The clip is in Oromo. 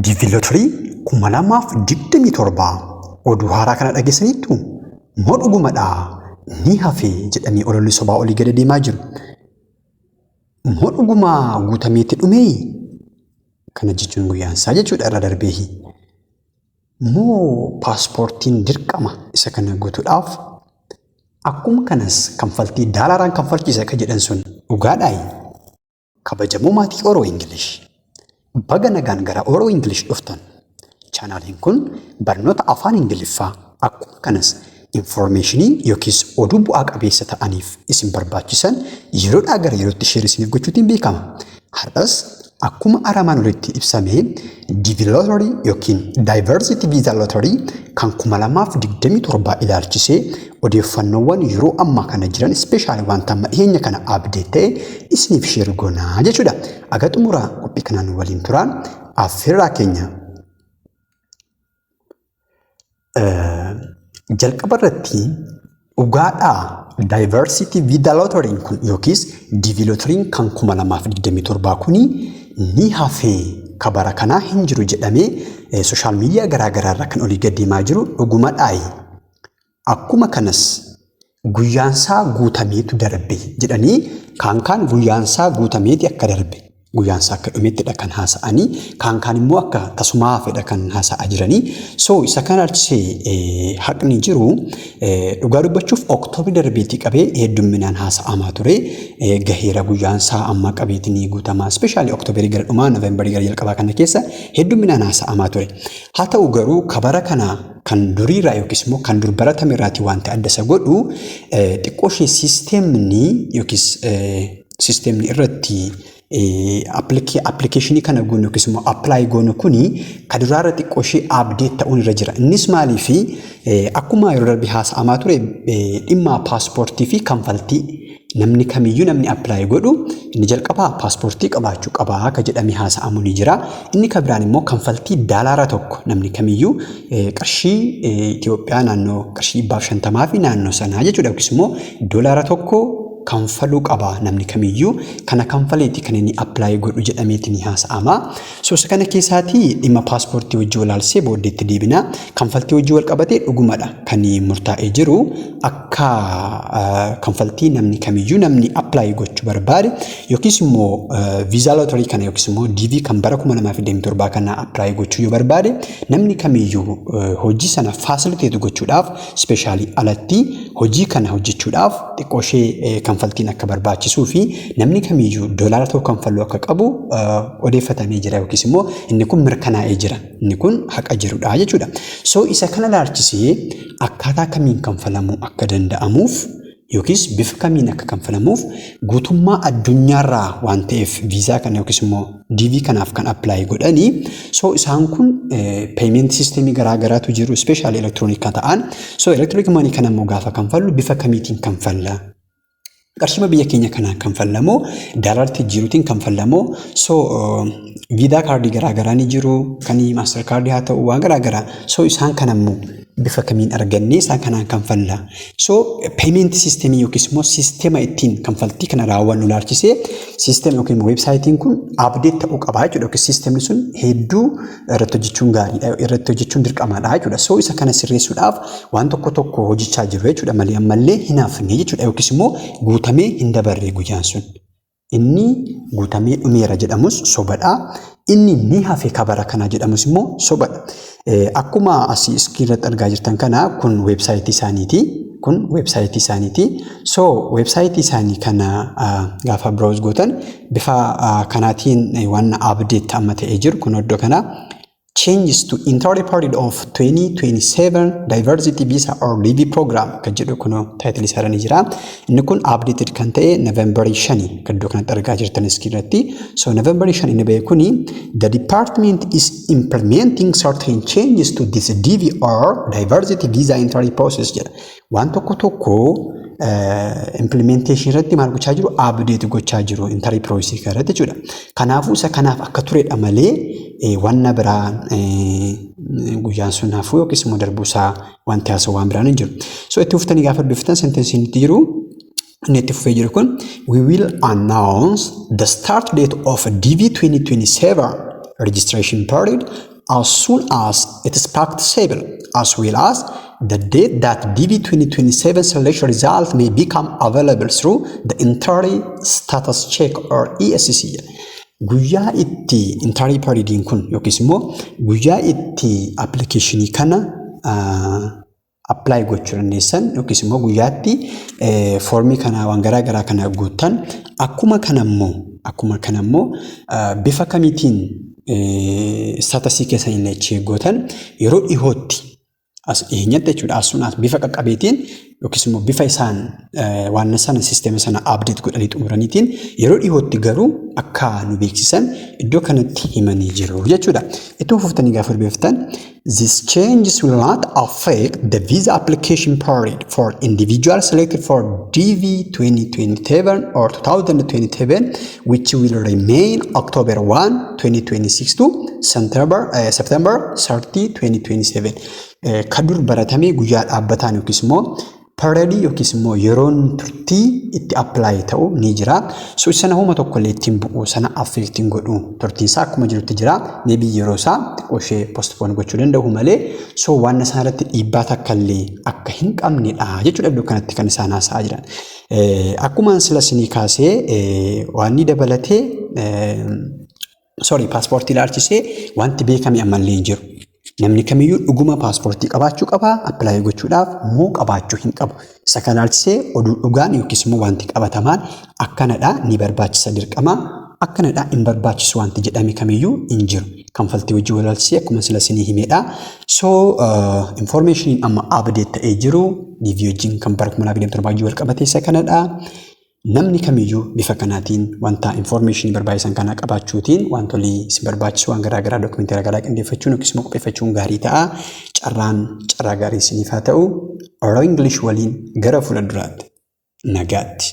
DV Lottery 2027 oduu haaraa kana dhageessaniittu? Moo dhugumadha ni hafe jedhamee ololli sobaa olii gadi deemaa jiru? Moo dhugumaa guutameetti dhumee? Kana jechuun guyyaan isaa jechuudha irra darbeehi. Moo paaspoortiin dirqama isa kana guutuudhaaf? Akkuma kanas kanfaltii daalaaraan kanfalchiisa akka jedhan sun dhugaadhaayi? Kabajamoo maatii Oro English! Baga nagaan gara Oro English dhuftan. Chaanaaliin kun barnoota afaan Ingiliffaa akkuma kanas informationii yookiis oduu bu'aa qabeessa ta'aniif isin barbaachisan yeroodhaa gara yerootti share isiniif gochuutiin beekama. Har'as akkuma aramaan olitti ibsame DV Lottery yookiin Diversity Visa Lottery kan 2027 ilaalchisee odeeffannoowwan yeroo ammaa kana jiran, especially wanta amma dhiyeenya kana update ta'e isiniif share goonaa jechuudha. Aga xumura qophii kanaan waliin turaan affeerraa keenya. Jalqaba irratti, dhugaadhaa Diversity Visa Lottery kun yookiis DV Lottery kan 2027 kuni ni hafee, kabara kanaa hin jiru jedhamee social media garaa garaa irra kan olii gad deemaa jiru dhugumadhaayi? Akkuma kanas guyyaansaa guutameetu darbe jedhanii, kaan kaan guyyaansaa guutameeti akka darbe, guyyaansaa akka dhumettidha kan haasa'anii, kaan kaan immoo akka tasumaa hafedha kan haasa'aa jiranii. So isa kana ilaalchisee haqni jiru, dhugaa dubbachuuf, Oktoobii darbeetii qabee heddumminaan haasa'amaa ture. Gaheera, guyyaansaa amma qabeetii ni guutamaa. Especially Oktoobarii gara dhumaa, Noovembarii gara jalqabaa kana keessa heddumminaan haasa'amaa ture. Haa ta'u garuu kabara kana kan duriirraa yookiis immoo kan dur baratame irraati wanti adda isa godhu xiqqoo ishee siisteemni yookiis siisteemni irratti applicationii kana goonu yookiis immoo apply goonu kuni ka duraarra xiqqoo ishee update ta'uun irra jira. Innis maaliifi, akkuma yeroo darbe haasa'amaa ture, dhimma paaspoortii fi kanfaltii namni kamiyyuu namni apply godhu inni jalqabaa paaspoortii qabaachuu qabaa akka jedhamee haasa'amu ni jira. Inni kan biraan immoo kanfaltii $1 namni kamiyyuu qarshii Itoophiyaa naannoo qarshii 150 fi naannoo sanaa jechuudha, yookiis immoo $1 kanfaluu qaba namni kamiyyuu, kana kanfaleeti kan inni apply godhu jedhameeti ni haasa'ama. So isa kana keessaatii dhimma paaspoortii wajjin walaalsee booddeetti deebina. Kanfaltii wajjin wal qabatee dhugumadha kan murtaa'ee jiru, akka kanfaltii namni kamiyyuu namni apply gochuu barbaade yookiis immoo visa lottery kana yookiis immoo DV kan bara 2027 kana apply gochuu yoo barbaade, namni kamiyyuu hojii sana facilitate gochuudhaaf, especially alatti hojii kana hojjechuudhaaf, xiqqoo ishee kanfaltiin akka barbaachisuu fi namni kamiyyuu $1 kanfaluu akka qabu odeeffatamee jira yookiis immoo inni kun mirkanaa'ee jira. Inni kun haqa jirudha jechuudha. So isa kana ilaalchisee akkaataa kamiin kanfalamuu akka danda'amuuf yookiis bifa kamiin akka kanfalamuuf, guutummaa addunyaarraa waan ta'eef viizaa kana yookiis immoo DV kanaaf kan apply godhanii, so isaan kun payment systemii garaa garaatu jiru, especially electronic kan ta'an. So electronic money kana immoo gaafa kanfallu bifa kamiitiin kanfalla? Qarshima biyya keenya kanaan kanfallamoo, daalaratti jijjiiruutiin kanfallamoo? So Visa cardii garaa garaa ni jiru, kan Master cardii haa ta'u, waan garaa garaa. So isaan kana immoo bifa kamiin argannee isaan kanaan kanfalla? So payment systemii yookiis immoo sisteema ittiin kanfaltii kana raawwannu ilaalchisee sisteema yookiin websiteiin kun update ta'uu qaba jechuudha, yookiin sisteemni sun hedduu irratti hojjechuun gaariidha, irratti hojjechuun dirqamaadha jechuudha. So isa kana sirreessuudhaaf waan tokko tokko hojjechaa jiru jechuudha malee ammallee hin hafne jechuudha, yookiis immoo guutamee hin dabarre guyyaan sun. Inni guutamee dhumeera jedhamus sobadha. Inni ni hafe kabara kana jedhamus immoo sobadha. Akkuma asii screen irratti argaa jirtan kana, kun websiteii isaaniiti. Kun websiteii isaaniiti. So websiteii isaanii kana gaafa browse gootan bifa kanaatiin waan update amma ta'ee jiru kun iddoo kana "Changes to entry period of 2027 Diversity Visa or DV Program" kan jedhu kun titleii isaa ni jira. Inni kun updated kan ta'e November 5 kan iddoo kanatti argaa jirtan irratti. So November 5 inni ba'e kuni, "The department is implementing certain changes to this DV or Diversity Visa entry process" jedha. Waan tokko tokko implementation irratti maal gochaa jiru? Update gochaa jiru entry process irratti jechuudha. Kanaafuu isa kanaaf akka turedha malee wanna biraa guyyaan sun hafuu yookiis immoo darbuu isaa wanti haasa'u waan biraan hin jiru. So itti fuftanii gaafa dubbiftan, sentenceiin itti jiru, inni itti fufee jiru kun, "We will announce the start date of DV 2027 registration period as soon as it is practicable, as well as the date that DV 2027 selection result may become available through the entry status check or ESC. Guyyaa itti entry periodiin kun yookiis immoo guyyaa itti applicationii kana apply gochuu dandeessan yookiis immoo guyyaatti foormii kana waan garaa garaa kana guuttan, akkuma kanammoo bifa kamiitiin statusii keessan illee check gootan yeroo dhihootti as dhiyeenyatti jechuudha. As sun as bifa qaqqabeetiin yookiis immoo bifa isaan waan sana systema sana update godhanii xumuraniitiin yeroo dhihootti garuu akka nu beeksisan iddoo kanatti himanii jiru jechuudha. Itti fuftanii gaafa dubbiftan, "These changes will not affect the visa application period for individuals selected for DV 2027 or 2027, which will remain October 1, 2026 to September 30, 2027." Ka dur baratamee guyyaa dhaabbataan yookiis immoo periodii yookiis immoo yeroon turtii itti apply ta'u ni jira. So sana homa tokko illee ittiin bu'u, sana affectiin godhu, turtiin isaa akkuma jirutti jira. Maybe yeroo isaa xiqqoo ishee postpone gochuu danda'u malee, so waan sana irratti dhiibbaa takka illee akka hin qabnedha jechuudha iddoo kanatti kan isaan haasa'aa jiran. Akkuma sila isinii kaasee waan inni dabalatee, sorry, paaspoortii ilaalchisee wanti beekame ammallee hin jiru. Namni kamiyyuu dhuguma paaspoortii qabaachuu qaba apply gochuudhaaf moo qabaachuu hin qabu? Isa kana ilaalchisee oduu dhugaan yookiis immoo wanti qabatamaan akkanadha, ni barbaachisa, dirqama akkanadha, hin barbaachisu wanti jedhame kamiyyuu hin jiru. Kanfaltii wajjin wal ilaalchisee akkuma sila isinii himedha. So informationiin amma update ta'ee jiru DV wajjin kan bara 2027 wajjin wal qabate isa kanadha. Namni kamiyyuu bifa kanaatiin wanta informationii barbaachisan kana qabaachuutiin wantolii isin barbaachisu waan garaa garaa, dookumentii garaa garaa qindeeffachuun yookiis immoo qopheeffachuun gaarii ta'a. Carraan carraa gaarii isiniif haa ta'u. Oromoo English waliin gara fuula duraatti nagaatti.